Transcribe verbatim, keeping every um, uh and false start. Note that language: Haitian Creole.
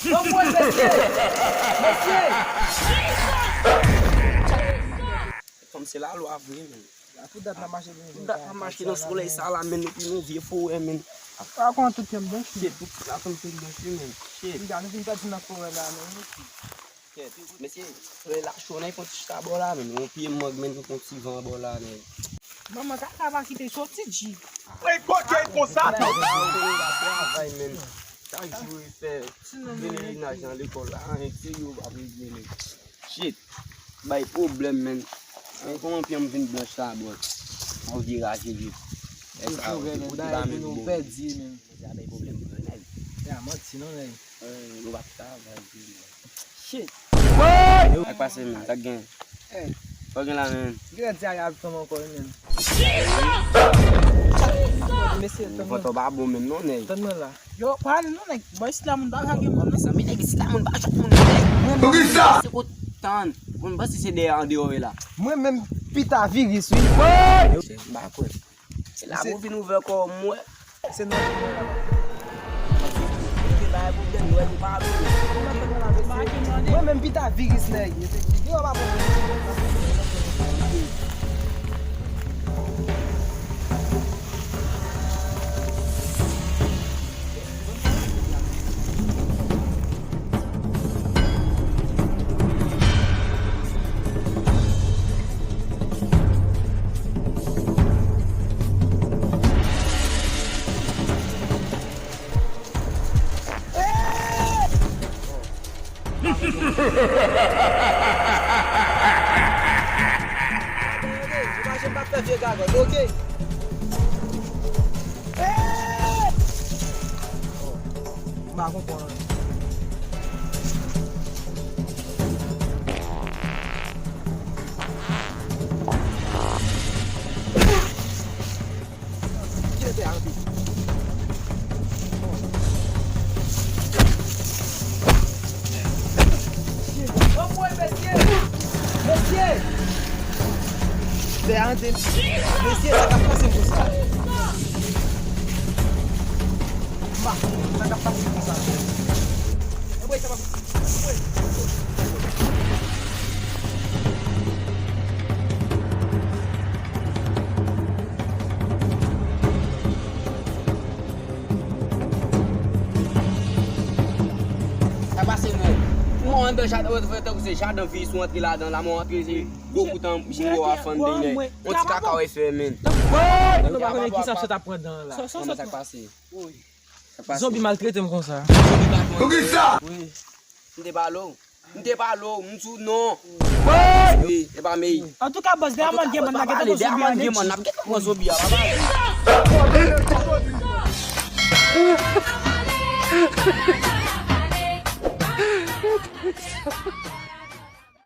Bon, bon, mesye! Mesye! Fanm se lalwa vre, menn. Pou dat n ap mache, pou dat n ap mache nan solèy sa la, menn, epi yon vye forè, menn. Pa konn tout pye m blanchi. Shit, tout la fanm pye m blanchi, menn. Shit. Gade, nou fin pèdi nan forè la, menn. Shit. Mesye, solèy la cho, n al pran ti chita bò la, menn. Yon pye mang, menn, nou pran ti van bò la, menn. Manman, kaka pa kite soti, G. Travay, menn. Chak jou e fè vini linaj nan lekòl la, anyen serye yo pa regle, menn. Shit. Bay pwoblèm, menn. Men kòman pye m vin blanch sa, bro? Yon vye raje vye. Pèdi, menn. Sa bay pwoblèm pou nèg. Ya, manti non, nèg. Eh, nou pa travay vre, menn. Shit. Sa k pase, menn? Sa k gen? Eh. Sa w gen la, menn? Gen di a y ap fanm ankò, menn. Mesye, tann mwen. Pòtò pa bon menm non, nèg. Tann mwen la. Yo, pa ale non, nèg. Bò isit la, moun pa ka gen moun, non. Mezanmi, nèg isit la, moun pa jwenn moun, nèg. Mwen menm, se kot tann. Moun panse se dèyè andeyò e la. Mwen menm, pita viris, wi. M pa kwè. Se la pou w vin ouvè kò w, m wè. Se nan. Mwen menm pita viris, nèg. Yo pa bon. Mache m pa fè vye gagòt, oke? M pa konprann. Kite tè a anpil. Anmwey, mesye! Mesye! Tè a anpil. Mesye, sa k ap pase m konsa? M pa konprann sa k ap pase m konsa. Anmwey, sa pa Sa pase, non. Mwen anndan jaden, wè, tankou se jaden viris ou antre ladan la, mwen antre, se gwo kout an, gwo a fann deyè. Yon ti kaka w fè, menn. Mwen pa konnen kisa sot ap pran dan la. Kòman sa k pase? Sa k pase? Zonbi maltrete m konsa. Zonbi pa jwenn. Poukisa? Wi. M te pale w. M te pale w, m di w non. Wi, e pa mey. Antouka, bòs, dèyè mòn gen mòn, n ap gentan pran zonbi a, nèg. Dèyè mòn gen mòn, n ap gentan pran zonbi a, papa.